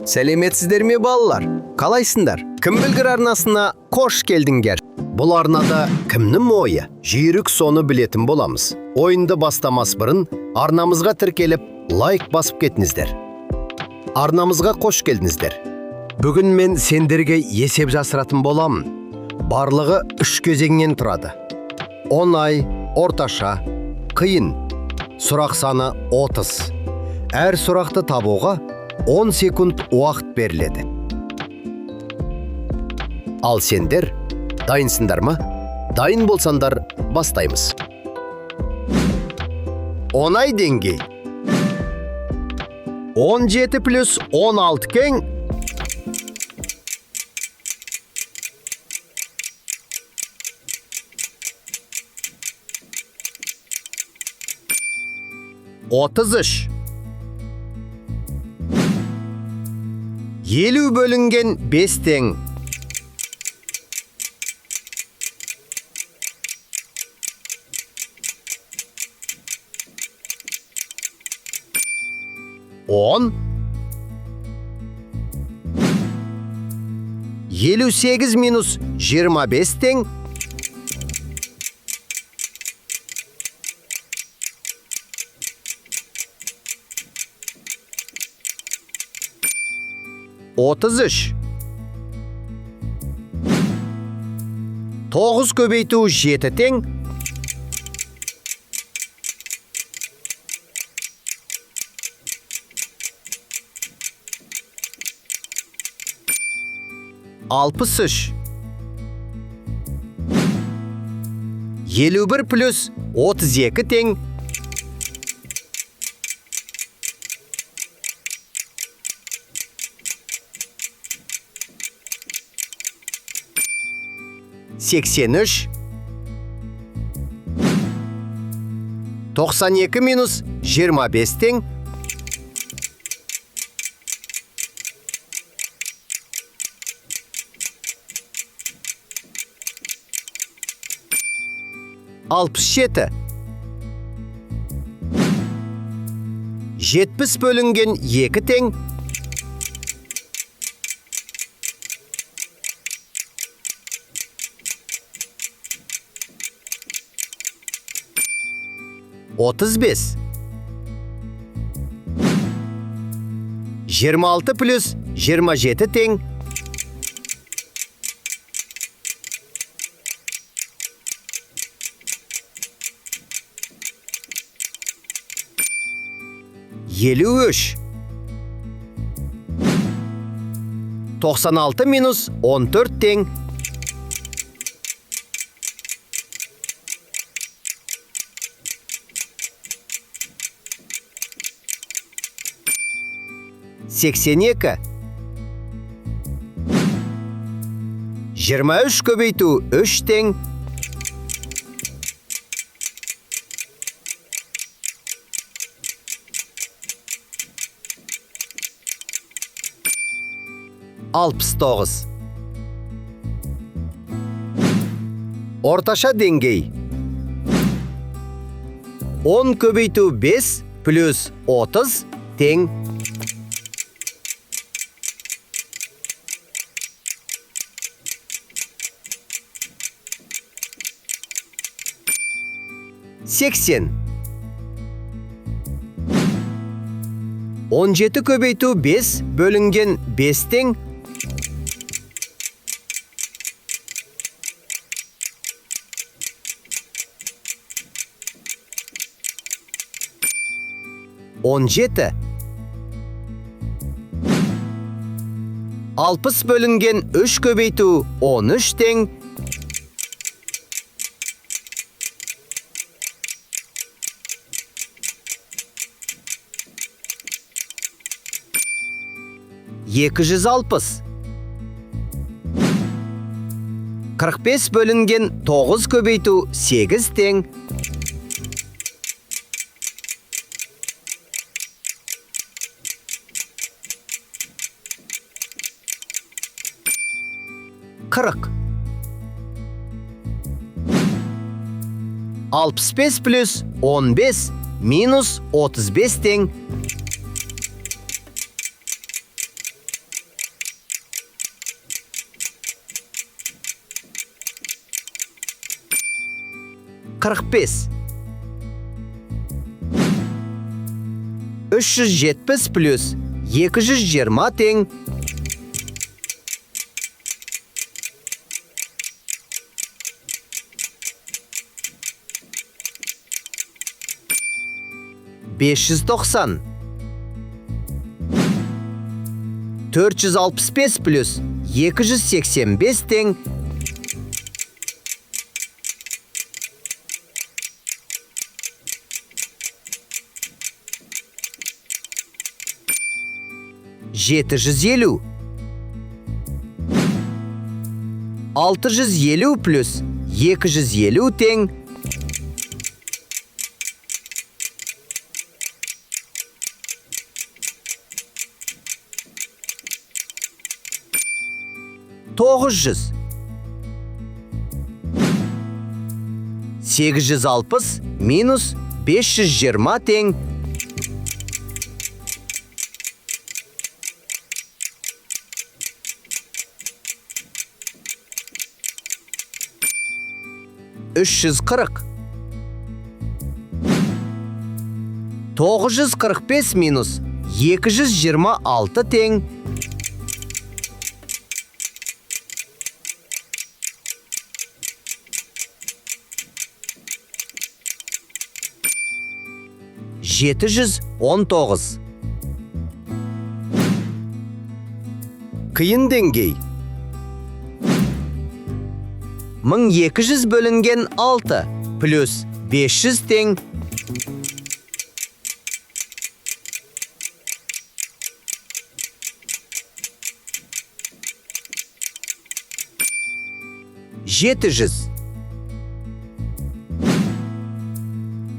Сәлеметсіздер ме, балалар? Қалайсыңдар? Кім білгір арнасына қош келдіңдер. Бұл арнада кімнің ойы жүйрік, соны білетін боламыз. Ойынды бастамас бұрын арнамызға тіркеліп, лайк басып кетіңіздер. Арнамызға қош келдіңіздер. Бүгін мен сендерге есеп жасыратын боламын. Барлығы үш кезеңнен тұрады. Оңай, орташа, қиын. Сұрақ саны 30. Әр сұрақты табуға 10 секунд уақыт беріледі. Ал сендер дайынсыңдар ма? Дайын болсаңдар, бастаймыз. Оңай деңгей. 17 плюс 16 тең 33. 50 бөлінген 5 тең 10. 58 минус 25 тең 33. 9 көбейту 7 тең 63. 51 плюс 32 тең 83. 92 минус 25 тең 67. 70 бөлінген 2 тең 35. 26 плюс 27 тең 53. 96 минус 14 тең 82. 23 көбейту 3 тең 69. Орташа деңгей. 10 көбейту 5 плюс 30 тең 80. 17 көбейту 5 бөлінген 5 тең 17. 60 бөлінген 3 көбейту 13 тең 260. 45 бөлінген 9 көбейту 8 тең 40. 65 плюс 15 минус 35 тең 45. 370 плюс 220 тең 590. 465 плюс 285 тең 750. 650 плюс 250 тең 900. 860 минус 520 тең 340. 945 минус 226 тең 719. Қиын деңгей. 1200 бөлінген 6 плюс 500 тең 700.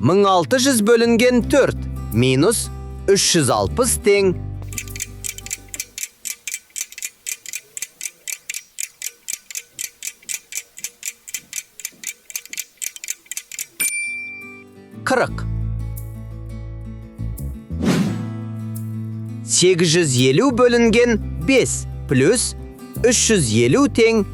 1600 бөлінген 4 минус 360 тең 40. 850 бөлінген 5 плюс 350 тең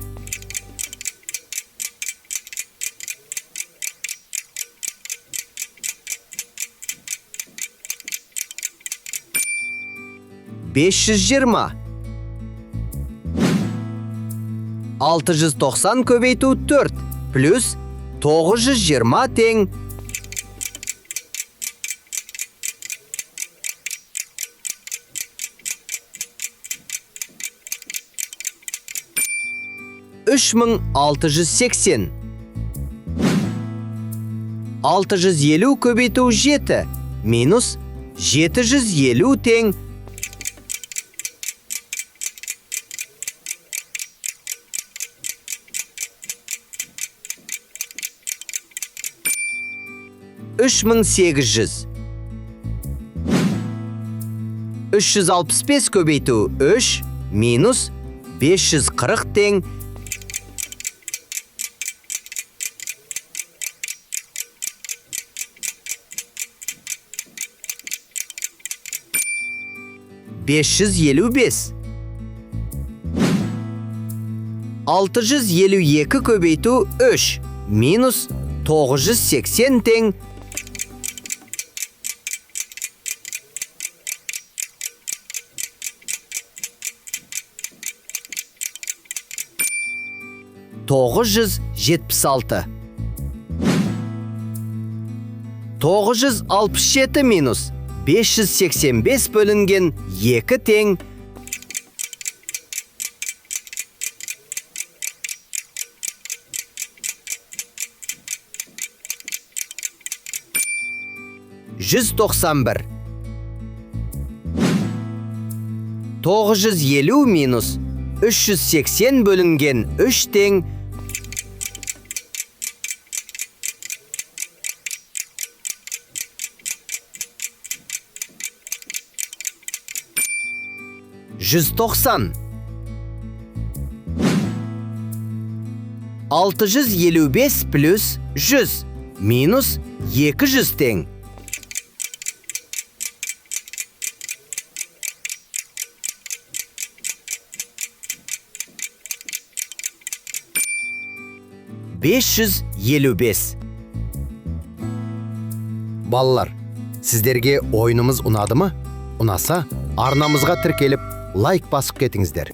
520. 690 көбейту 4 плюс 920 тең 3680. 650 көбейту 7 минус 750 тең 3800. 365 көбейту 3 минус 540 тең 555. 652 көбейту 3 минус 980 тең 976. 967 минус 585 бөлінген 2 тең 191. 950 минус 380 бөлінген 3 тең 190. 655 плюс 100 минус 200 тең 555. Балалар, сіздерге ойынымыз ұнады ма? Ұнаса, арнамызға тіркеліп, лайк басып кетіңіздер.